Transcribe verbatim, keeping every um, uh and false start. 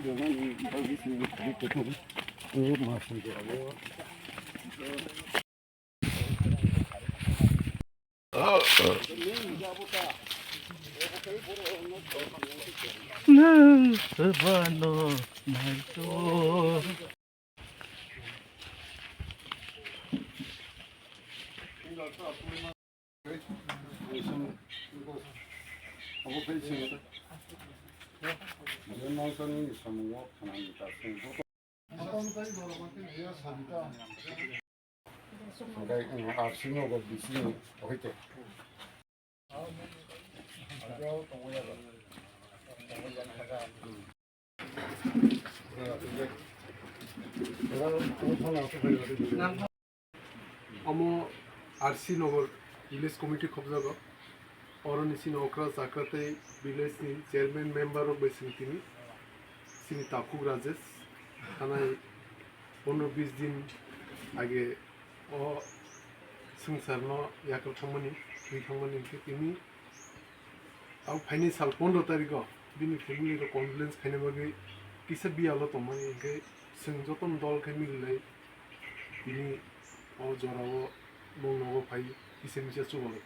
Hwnkhe, um, R C nogo bising hoite. Omo R C Nagar village committee khobjago. Oroni chini okra chakra tei village ni chairman member rok bai chini tini, chini takhuk Rajesh. Thanai pondro bis din age o swngcharno yakrwi thangmani, twi thangmani hwnkhe tini abo phaini sal pondro tarikh o bini family rok condolence khaina bagwi kisa biyalo tongmani, hwnkhe chwng jotono dol khe mililai tini o jorao nwng nogo phai kisa misa chubalai.